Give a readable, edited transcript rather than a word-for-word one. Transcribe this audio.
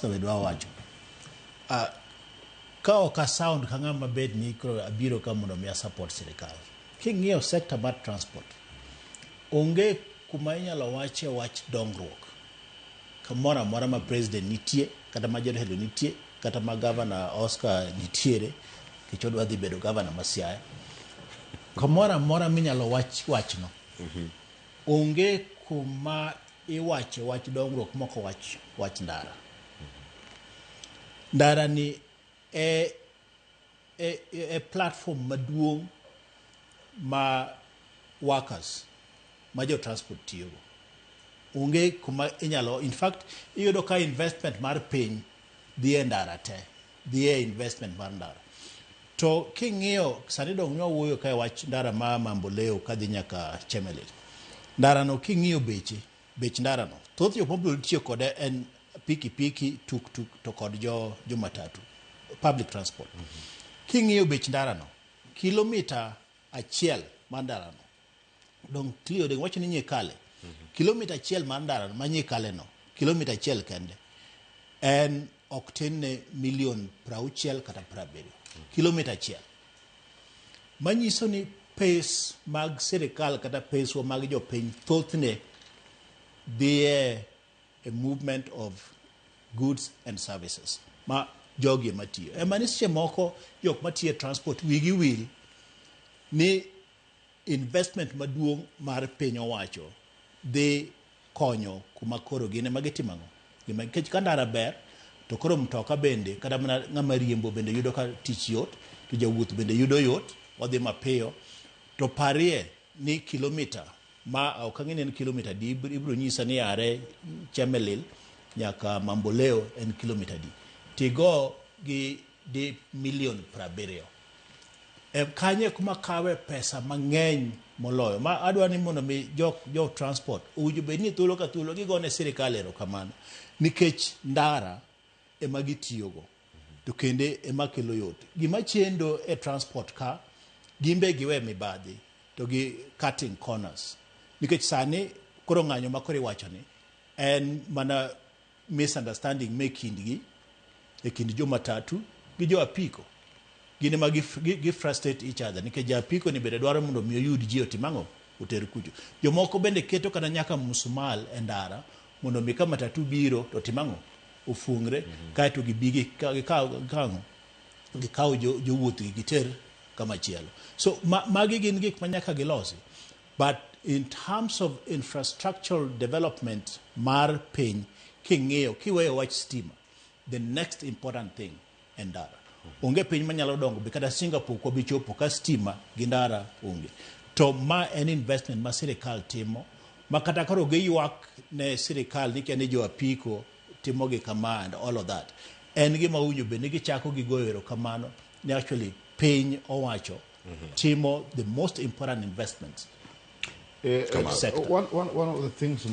Oscar be dwa wacho. Ka ok a sound ka ng'ama bed ni koro abiro ka mondo mi a support sirikal. King'iyo sector mar transport, onge kuma inyalo wache wach dongruok kamoro amora ma president nitie, kata ma jatelo nitie, kata ma governor Oscar nitiere, nikech odwa dhi bedo governor ma Siaya. Kamoro amora minyalo wach wachno, onge kuma iwache wach dongruok moko wach wach ndara. Ndara ni e platform maduong' ma workers ma jo transport tiyogo. Onge kuma inyalo, in fact, iyudo ka investment mar piny dhi e ndara te, dhi e investment mar ndara. To king'iyo sani, dong nwa wuoyo ka e wach ndara ma Mamboleo kadhi nyaka Chemelil. Ndara no, king'iyo beche, bech ndara no, thoth jok mabiro tiyo kode en piki piki, tuk tuk to kod jo matatu, public transport. King'iyo bech ndara no, kilomita 1 mar ndara no, dong Clio dong wacho ni Nyikale, kilomita 1 mar ndara no, ma Nyikale no, kilomita 1 kende en ok tin ne milion 60 kata 70, kilomita 1. Manyiso ni pes mag sirikal kata peswa mag jopiny thothne dhi e movement of goods and services ma jogi ema tiyo. Ema ni seche moko jok matiyo e transport wigi wil ni investment maduong' mar piny owacho dhi konyo kuma koro gin ema gitimo ang'o? Gima nikech ka ndara ber to koro mtoka bende, kata mana ng'ama riembo bende yudo ka tich yot, to jawuoth bende yudo yot, odhi mapiyo. To parie ni kilomita ma ok ang'e ni en kilomita adi, ibiro nyisa ni are Chemelil nyaka Mamboleo en kilomita adi, tigo gi di milion 70 e kanye kuma kawe pesa mang'eny moloyo. Ma adwa ni mondo mi jo transport owinjo bed ni thuolo ka thuolo gigone sirikal erokamano, nikech ndara ema gitiyogo to kende ema kelo yot. Gima chendo e transport ka gimbe giwe mibadhi to gi cutting corners, nikech sani koro ng'anyo ma koro iwacho ni en mana misunderstanding me kindgi, e kind jo matatu gi jo apiko. Gin ema gi frustrate each other, nikech ja apiko ni bende dwaro mondo mi oyud ji otim ang'o, oter kucho. Jomoko bende keto kata nyaka musmal e ndara mondo mi ka matatu biro to tim ang'o, ofungre, kaeto gibi gikaw ang'o, gikaw jowuoth gi giter kama chielo. So magi gin gik ma nyaka gilosi. But in terms of infrastructural development mar piny, king'iyo, kiweyo wach stima, the next important thing en ndara. Onge piny manyalo dongo be, kata Singapore kwa bichopo ka stima gi ndara onge. To ma en investment ma sirikal timo, ma kata koro giywak ne sirikal ni kia ni jo apiko timo gi kama and all of that, en gima owinjo bed ni gichako gigoyo erokamano ni actually piny owacho timo the most important investments sector. One of the things